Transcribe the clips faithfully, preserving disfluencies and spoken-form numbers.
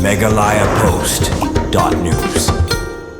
Meghalaya Post dot news.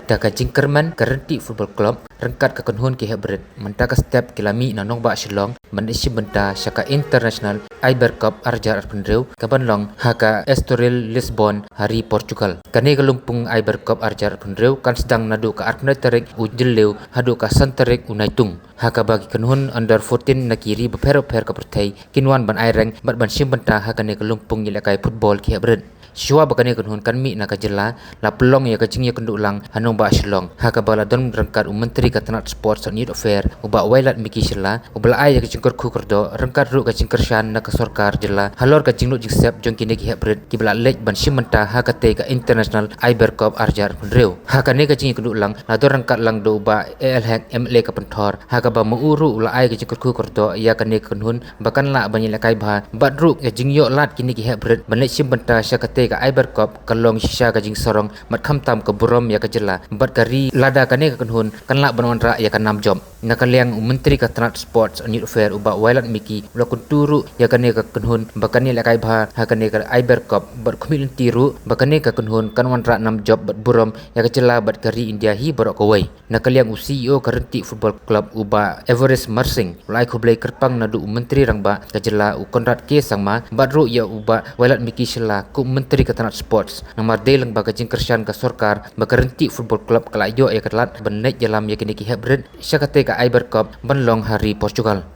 Da ka jingkyrmen ka Rynti Football Club ryngkat ka kynhun ki hepbrit, mynta ka step ki la mih na nongbah Shillong ban ïashim bynta sha ka International Iber Cup arhajar arphew hynriew, ka ban long ha ka Estoril Lisbon ha ri Portugal. Kane ka lympung Iber Cup arhajar arphew hynriew kan sdang naduh ka arphew tarik u Jylliew haduh ka san tarik u Naitung, ha kaba ki kynhun under fourteen na ki ri bapher bapher ka pyrthei kin wan ban aireng bad ban shim bynta ha kane ka lympung ïalehkai football ki hepbrit. Shuwa ba kane ka kynhun kan mih na ka jylla, la pynlong ïa ka jingïakynduh lang ha nongbah Shillong, ha kaba la don ryngkat u Myntri ka tnat Sports and Youth Affairs, u Bah Wailadmiki Shylla, uba la ai ïa ka jingkyrkhu kyrdoh ryngkat ruh ka jingkyrshan na ka sorkar jylla halor ka jinglut jingsep jong kine ki hepbrit kiba la leit ban shim bynta ha katei ka International Iber Cup arhajar arphew hynriew. Ha kane ka jingïakynduh lang la don ryngkat lang da u Bah A L Hek, M L A ka Pynthor, ha kaba ma u ruh u la ai ka jingkyrkhu kyrdoh ïa kane ka kynhun ba kan lah ban ïalehkai bha bad ruh ka jingïoh lad kine ki hepbrit ban leit shim bynta sha katei ka Iber Cup ka long shisha ka jingsarong bad khamtam ka burom ïa ka jylla bad ka ri lada kane ka kynhun kan lah ban wanrah ïa ka nam jop. Na ka liang u Myntri ka tnat Sports and Youth Affairs, u Bah Wailadmiki, u la kyntu ruh ïa kane ka kynhun ba kan ïalehkai bha ha kane ka Iber Cup bad khmih lynti ruh ba kane ka kynhun kan wanrah nam jop bad burom ïa ka jylla bad ka ri India hi baroh kawei. Na ka liang u C E O ka Rynti Football Club, u Bah Everest Marsing, u la ai khublei kyrpang naduh u Myntri Rangbah ka jylla, u Conrad K Sangma, bad ruh ïa u Bah Wailadmiki Shylla kum u Myntri ka tnat Sports, namar dei lang ba ka jingkyrshan ka sorkar ba ka Rynti Football Club ka la ïoh ïa ka lad ban leit ïalam ïa kine ki hepbrit sha katei ka Iber Cup ban long ha ri Portugal.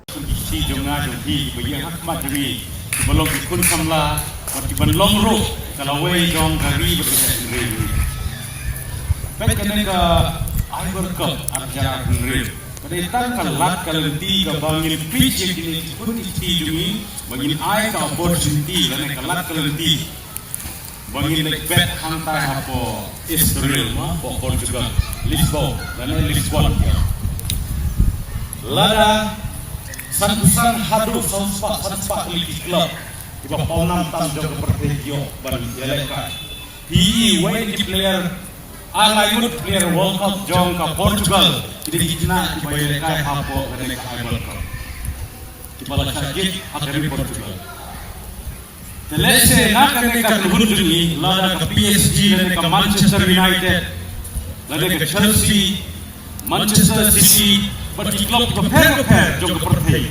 Shi jong nga jong phi, ba ïa hak mat jong ngi, ba long ki khun samla, ba ki ban long ruh ka lawei jong ka ri bad ka jaitbynriew. Peit kane ka Iber Cup arhajar arphew hynriew, ka dei tang ka lad ka lynti kaba ngin peit ïa kine ki khun ki kti jong ngi, ba ngin ai ka opportunity lane ka lad ka lynti ba ngin leit bet hangtai hapoh Estoril, ma, hapoh Portugal, Lisbon, lane Lisbon. Lada sanphew san haduh sawspah, sanspah tylli ki club kiba pawnam tam jong ka pyrthei ki ïoh ban ïalehkai. Phi i wei ki player, ar lai ngut player World Cup jong ka Portugal ki dei ki khynnah kiba ïalehkai hapoh kane ka Iber Cup, kiba la shah jied ha ka ri Portugal. Te lehse na kane ka kynhun jong ngi, lada ka P S G lane ka Manchester United lane ka Chelsea, Manchester City, bad ki club bapher bapher jong ka pyrthei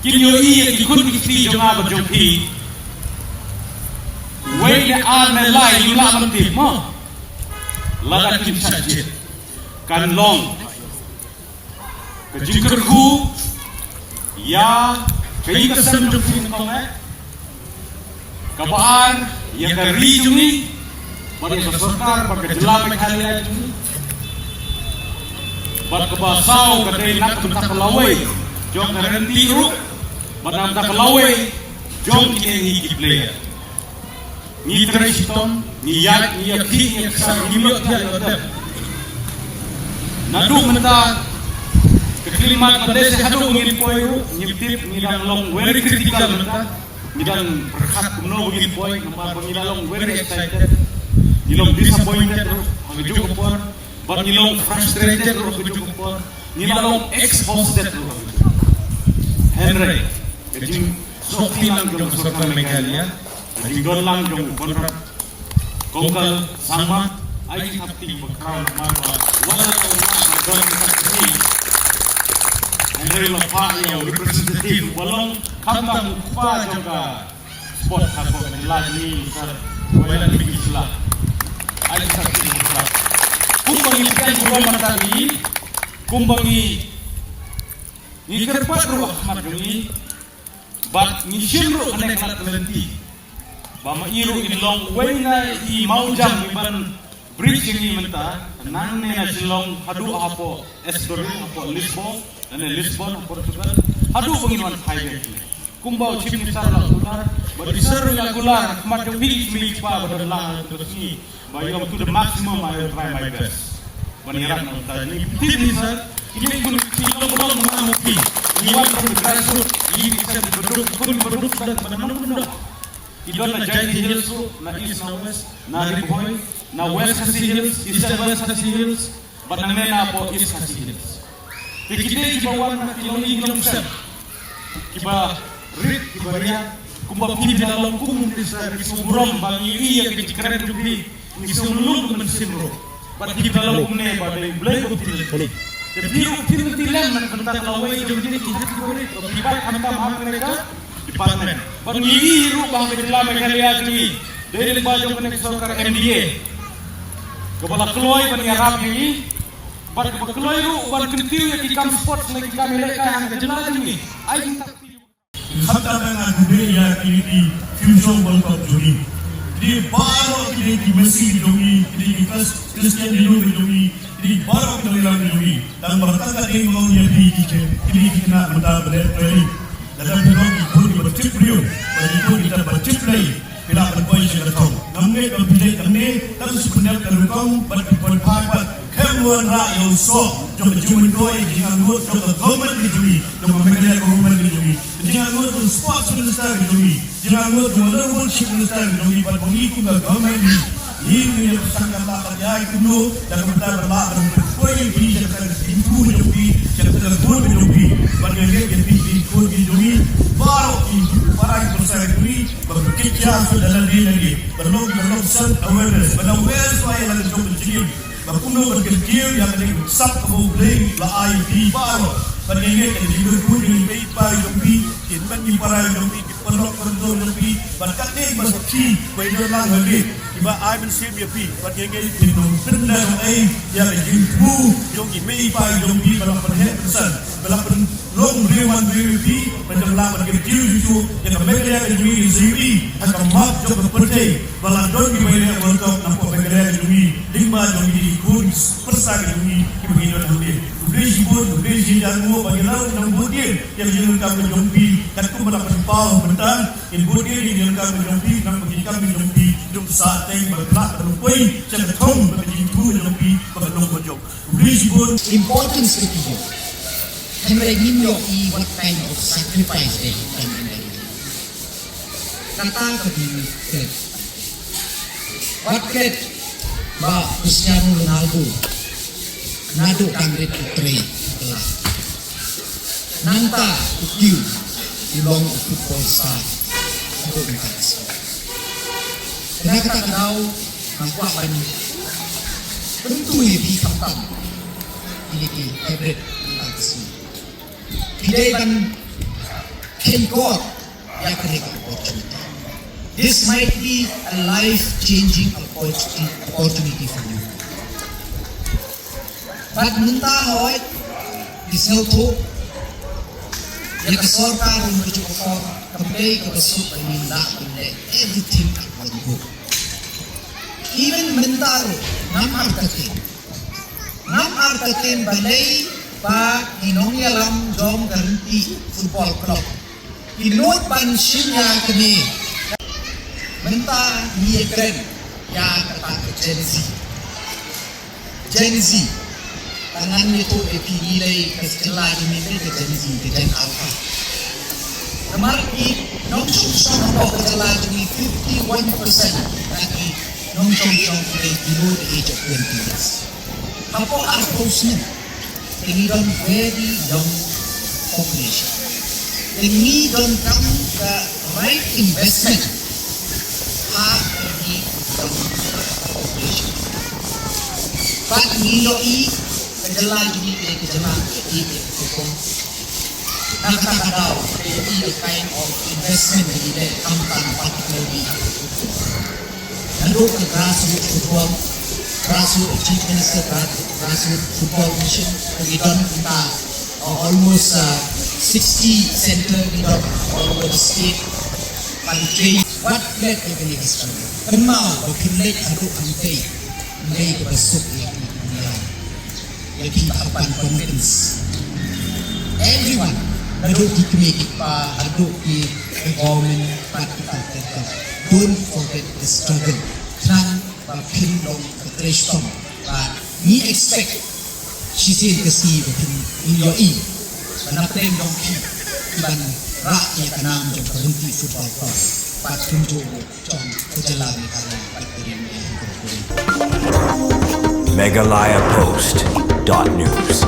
kin ïohi ïa ki khun ki kti jong nga bad jong phi, wei ne ar ne lai ngim lah ban tip mo. Lada kin shah jied, kan long ka jingkyrkhu ïa ka ïing ka sem jong phi nyngkong eh, kaba ar ïa ka ri jong ngi, bad ïa ka sorkar bad ka jylla Meghalaya jong ngi, bad kaba saw ka dei na ka bynta ka lawei jong ka rynti ruh, bad na ka bynta ka lawei jong kine ngi ki player. Ngi trei shitom, ngi ïaid, ngi ïakhih, ngi ïaksah, ngi ïoh thiah ïoh tep. Naduh mynta ka khyllipmat, lada seh haduh ba ngin poi ruh, ngim tip, ngi dang long very critical mynta. Ngi dang pyrkhat kumno ba ngin poi, namar ba ngi la long very excited. Ngi long disappointed ruh ha kajuh ka por, bad ngi long frustrated ruh ha kajuh ka por. Ngi la long exhausted ruh ha kajuh. Hynrei ka jing sngewthuh lang jong ka sorkar Meghalaya, ka jingdon lang jong u Conrad Kongkal Sangma, ai ki thapti ba khraw namar ba wat la ka don ka thapti. Hynrei la phah ïa u representative ba long khamtam u kpa jong ka sport ha ka jylla jong ngi, u Sir Wailadmiki Shylla. Ai ki thapti ba khraw. Kumba ngi pdiang burom mynta ngi, kumba ngi, ngi kyrpad ruh ha khmat jong ngi, bad ngi shim ruh kane ka lad ka lynti ba ma i ruh in long uwei na i mawjam i ban bridge ïa ngi mynta, nangne na Shillong haduh hapoh Estoril, hapoh Lisbon, lane Lisbon, hapoh Portugal, haduh ba ngin wan phai biang. Kumba u Chief Minister la kular, bad i Sir la kular ha khmat jong phi ki kmie ki kpa ba don lang ha ka sngi, ba ïa to the maximum I will try my best ban ïarap na u Taj. Ngi tip hi Sir, kine ki khun ki kti long ba long ma u phi. Ngi wan from the grassroots, ngi ki sem ba duk, khun ba duk, ba duk, ba duk, ba duk. Ki don na Jaintia Hills ruh, na East, na West, na Ri Bhoi, na West Khasi Hills, Eastern West Khasi Hills, bad nangne na hapoh East Khasi Hills. Te ki dei kiba wan na ki long ïing ki long sem, kiba rit, kiba riat, Kumba phi, phi la long kum u minister, ngi sngewburom ba ngi ïohi ïa ka jingkren jong phi, ngi sngewlum ka mynsiem ruh. Bad phi, phi la long kumne ba dei U Blei ba phi leh. Te phi ruh phi leh lem na ka bynta ka lawei jong kine ki hati barit ba phi bat khamtam ha kane ka department. Bad ngi ïohi ruh ba ha ka jylla Meghalaya jong ngi, dei lyngba jong kane ka sorkar M D A kaba la kloi ban ïarap ïa ngi, bad kaba kloi ruh ban kyntiew ïa ki kam sports ne ki kam ïalehkai ha ka jylla jong ngi. Ai jingtak Khamtam ba ngan khublei ïa kine ki Futsal World Cup jong ngi. Kine baroh kine ki Messi ki jong ngi, kine ki Chris-, Cristiano jong ngi, kine baroh ki nongïalam jong ngi. Tang ba tang ka dei ba ong ïa phi ki khynnah mynta ba dei training. Lada phi long ki khun kiba tip briew, ba ki khun kiba tip lei, phi lah ban poi sha ka thong. Ngam ngeit ba phi dei nangne, tang shu pyndep ka rukom bad phi poi phai bad Khlem wanrah ïa u soh jong ka jingmyntoi, jingangnud jong ka government ka jong ngi, jong ka Meghalaya government ka jong ngi, jingangnud jong u sports minister ka jong ngi, jingangnud jong u honorable chief minister ka jong ngi, bad ma ngi kum ka government ngi, ngi ïa pyrshang ban lah ban ïai kumno da ka bynta ban lah ban pynpoi ïa phi sha ka jingthmu jong phi, sha ka khun ka jong phi, bad ngi ngeit ïa phi ki khun ki jong ngi, baroh ki para ki para jong ngi, ba phi kit ïa ka da lade lade, ba long, ba long self awareness, ba long awareness ba ïa la ka jong ka jingim. Ba kumno ban kyntiew ïa kane ka sap kaba U Blei la ai ïa phi baroh. Ban ïa ka jingkyrkhu jong i mei i pa jong phi, ki hynmen ki para jong phi, ki paralok parajor jong phi, bad katne ba sa phi, ba i don lang ha phi, kiba ai mynsiem ïa phi, ban ïa ka jingkyrkhu pynlong ei ïa ka jingkyrkhu jong i mei i pa jong phi, ba la pynheh pynsan, ba la pyn Long briew man briew ïa phi, ba jam la ban kyntiew ïa u, ïa ka Meghalaya ka jong ngi, ïa ka map jong ka pyrthei, ba la don ki Meghalaya World Cup, namar Meghalaya ka jong ngi, dei ma jong ngi, ki khun pyrsa ka jong ngi, ki ba ngi don hangne. Khublei shibun, khublei shi hajar nguh, ba ngi la nang bud ïa, ïa ka jingdonkam ka jong phi, katkum ba la pynpaw mynta, ngin bud ïa ka jingdonkam ka jong phi, nang ba ki kam ka jong phi, jong sa teng ba la pynpoi, sha ka thong ba ka jingthmu ka jong phi, ba ka long ba jong. Khublei shibun. Importance ka ki ïoh. Hynrei ngim ïohi what kind of sacrifice they have done in their life. Kata ka dei klet. Wat klet ba Cristiano Ronaldo naduh dang rit u trei. Nangta u kiew u long u football star. Naduh mynta ka sngi. Kane kata ka daw nga kwah ban kyntu ïa phi khamtam. Ine ki favorite mynta ka sngi. Phi dei ban kheiñ kor ïa kane ka opportunity. This might be a life changing opportunity, opportunity for you. Bad mynta hooid, ki sngewthuh ïa ka sorkar ruh ka jong ka por, kam dei kaba suk ba ngin lah ban leh everything at one go. Even mynta ruh ngam artatien, ngam artatien balei ba ki nongïalam jong ka Ryntih Football Club ki nud ban shim ïa kane. Mynta ngi ïakren ïa kata ka Gen Z. Gen Z. Tang ngan ïathuh ïa phi, ngi dei ka jylla jong ngi dei ka Gen Z, ka Gen Alpha. Namar ki nongshong shnong hapoh ka jylla jong ngi, fifty-one percent na ki nongshong shnong ki dei below the age of twenty years. Hapoh arphew snem. Te ngi don very young population. Te ngi donkam ka right investment ha ka ri jong ka population. Bad ngi ïohi ka jylla jong ngi ka jylla ka ïeit ka kum. Na kata ka daw, ngi ïohi the kind of investment ngi leh khamtam particularly. Naduh ka grassroots football, grassroots, Chief Minister, grassroots football mission, ngi don mynta, uh, almost, uh, sixty center ngi don all over the state. Ban train, wat leh ïa kane ka struggle. Kynmaw ba phin leit haduh hangtei, hangtei kaba suk ïa ki. Ïa ki ban convince everyone, naduh ki kmie ki kpa, haduh ki government, bad ki contractor. Don't forget the struggle. Khnang ba phin long ka trei shitom. Bad ngi expect shisien ka sngi ba phin ïohi ba na pdeng jong ki ban rah ïa ka nam jong ka Ryntih Football Club. Bad kumjuh jong ka jylla Meghalaya bad ka ri India. Meghalaya Post dot news.